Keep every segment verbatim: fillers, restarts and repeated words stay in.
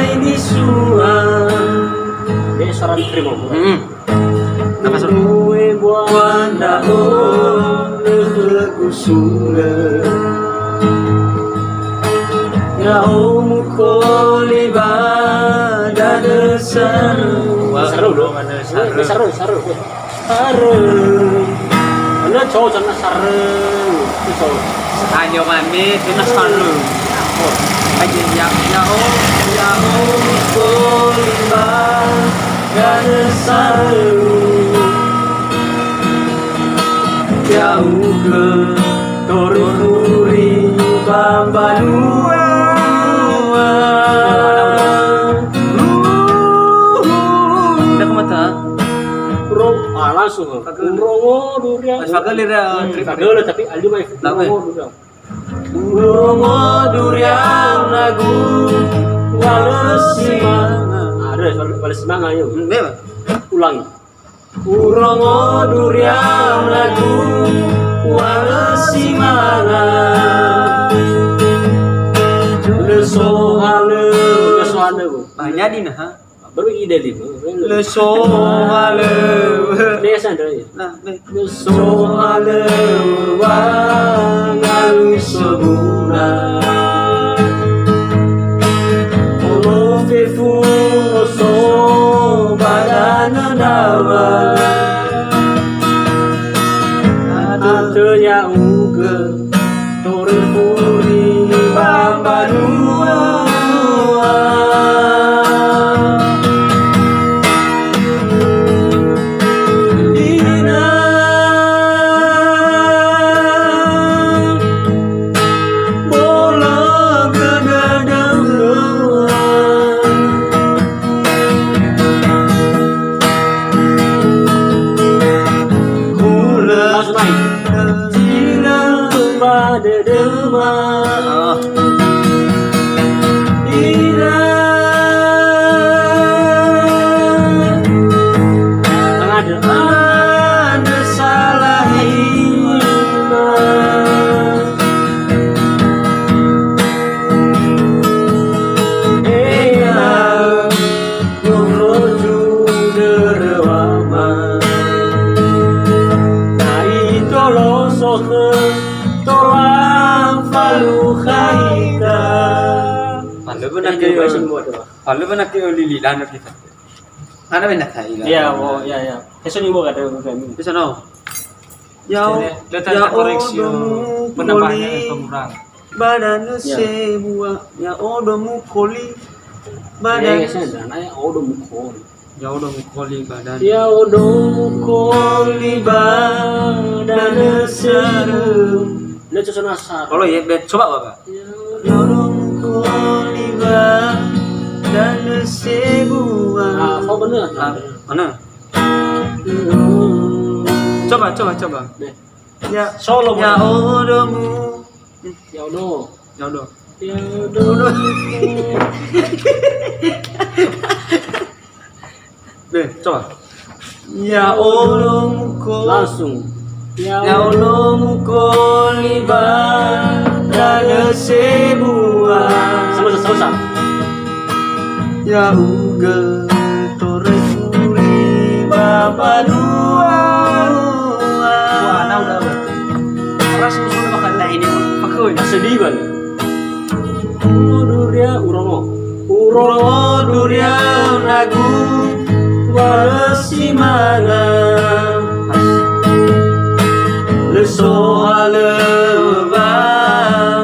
Ini sua. Ini suara Primo. Hmm. Nama suara? Mue buana ho, lehegu sule. Ya'o mukoli ba danö sarö. Wah, sarö, dong, mana sarö? Sarö, sarö. Sarö. Ana cowok sana sarö. Itu cowok. Hanya mami, itu sarö. Oh. Aja ya, ya, oh, ya, oh, kolima, ya, sarö. Ya'ugö, torö furi ba mbanua. Udah ke mata? Ro-, ah, langsung. Fagölö. Urongo durian. Mas fagölö ya, hmm, terima fagölö, kasih. Tapi aldi mai. Kenapa? Urongo durian. Urongo durian nagu, walö simanga. Ada, walö simanga, yuk. Hmm, bebas. Ulangi. Urongo durian nagu, walö simanga. Lö so halö. Lö so halö. Banyak di nah, ha? Baru ide lima. Lö so halö. Biasa dah ya. Nah, baik. Lö so halö wa ngalui sobuna. Olo fefu so ba danö dawa. Atö ya'ugö. Torö furi ba mbanua. Ina, bologö dödöu. Hulö. Langsung naik. Ina ba dödöma. Oh. Ina. Tangan. Andrö salahima. Ina. Goroju dörö wama. Na itoloso khö tola falukha ita. Falö bena ke, falö bena ke lili lanö kita. Ana bena kai. Ya, oh, ya, ya. Eso ni buka ada bukan. Bisa no. Ya, letak koreksi, oh, penambahannya, pengurangan. Ba danö sebua, ya'odo mukoli. Ba danö. Eh, saya dana ya'odo mukoli. Ya'odo mukoli ba danö. Ya'odo mukoli ba danö sarö. Nah, itu sana sarö. Kalau ya, coba, Bapak. Ya'odo mukoli ba danö sebua. Ah, kau bener. Ah, mana? Coba, coba, coba. Deh. Ya, solo, ya, odomu. Ya, odo. Ya, odo. Ya, odo. Deh, coba. Ya, odomu ko. Langsung. Ya, odomu ko liba dada sebua. Sama, sama, sama. Ya'ugö torö furi ba mbanua. Wah, na udah, udah. Keras musuhnya bakal. Nah, ini, Pak. Pakoi. Sedih banget. Urongo duria, urongo. Urongo duria nagu, walö simanga. Lö so halö ba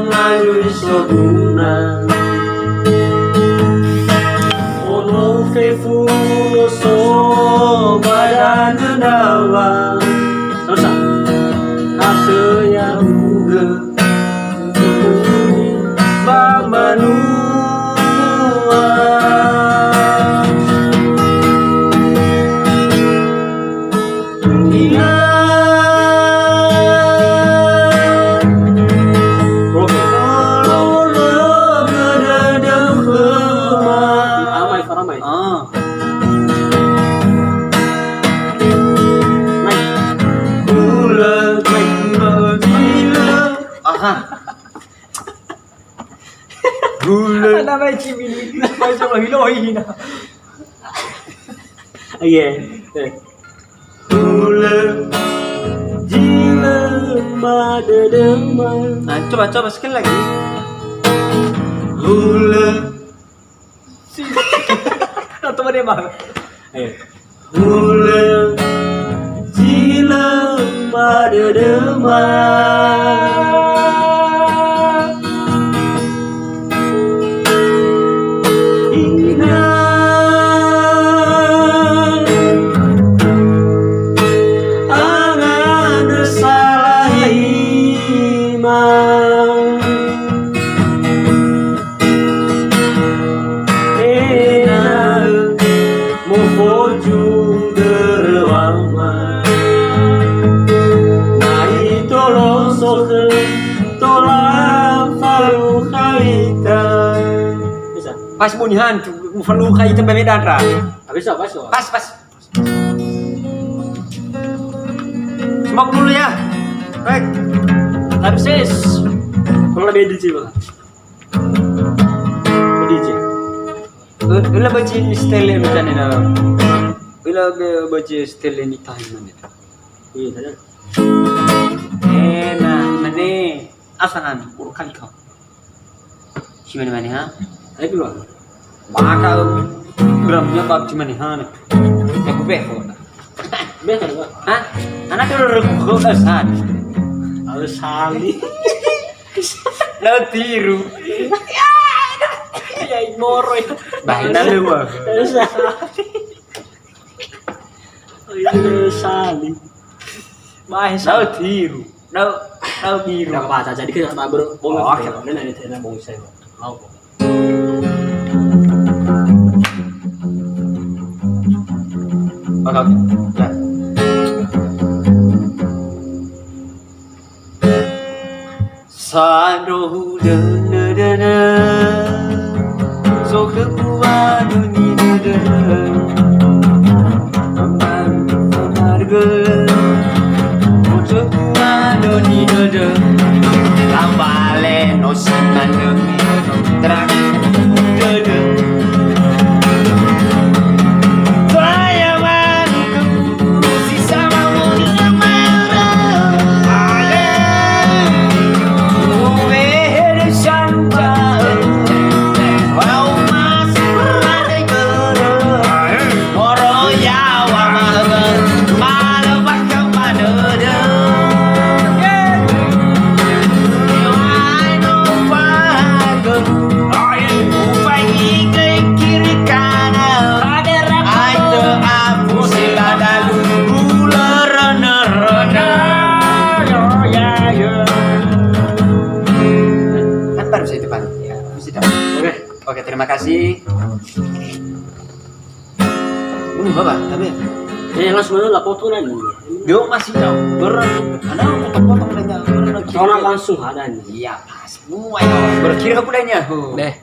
ngalui soguna. Ono fefu no so ba danö dawa. Terus, ah. Hasö ya'ugö. Ba mbanua. Ina. Oke. Amai, Faramai. Ah. Naik. Aha. Hulö. Ada mai cibini. Bai coba hilohi na. Iya. Eh. Hulö, zi lö madödöma. Nah, coba, coba sekali lagi. Hulö. Atau mana, Bang? Ayo. Hulö, zi lö madödöma. Inang, angandrö salahima. Ena'ö mofoju dörö wama. Na itoloso khö tola falukha ita. Bisa. Pas bunyi hantu, falukha ita bebe dada. Bisa, pas, pas. Pas, pas. Sembilan puluh ya. Baik. Tapi sis. Kalau lebih D J, Bang. D J. Eh, ela baca style macam ni dah. Ela be-, baca style ni tahan mana? Iya, dah. Eh, nah, mana? Asangan, buruk kali kau. Si mane-mane, ha? Ayo keluar. Maka gramnya bab si mane, ha? Aku beho. Beho, Pak. Ha? Anak tu rukuk, eh, san. Harus sali. Na tiru. Ya, moro ya. Bahina lewat. Harus sali. Oh, iya, sali. Bae sa. Dau tiru. Dau, dau biru. Nggak apa-apa, jadi kita sama ber-, bonus. Oh, oke. Ini nanti saya bonus saya. Mau. Oke, oke. Ya. Sandro hulö dödö, so khögu adu nidödö. Ambaru famargö, so khögu adu nidödö. Lambale no si manö me trak dödö. Faya manuku. Kan baru saya depan. Ya, mesti tahu. Oke. Oke, terima kasih. Belum, Bapak, tapi eh, langsung aja lah, potong aja. Dia masih tahu. Ber-, ada potong-potong dan jangan ber-, Orang langsung ada nih. Iya, pas. Semua ya. Berkira aku dan nyaho. Deh.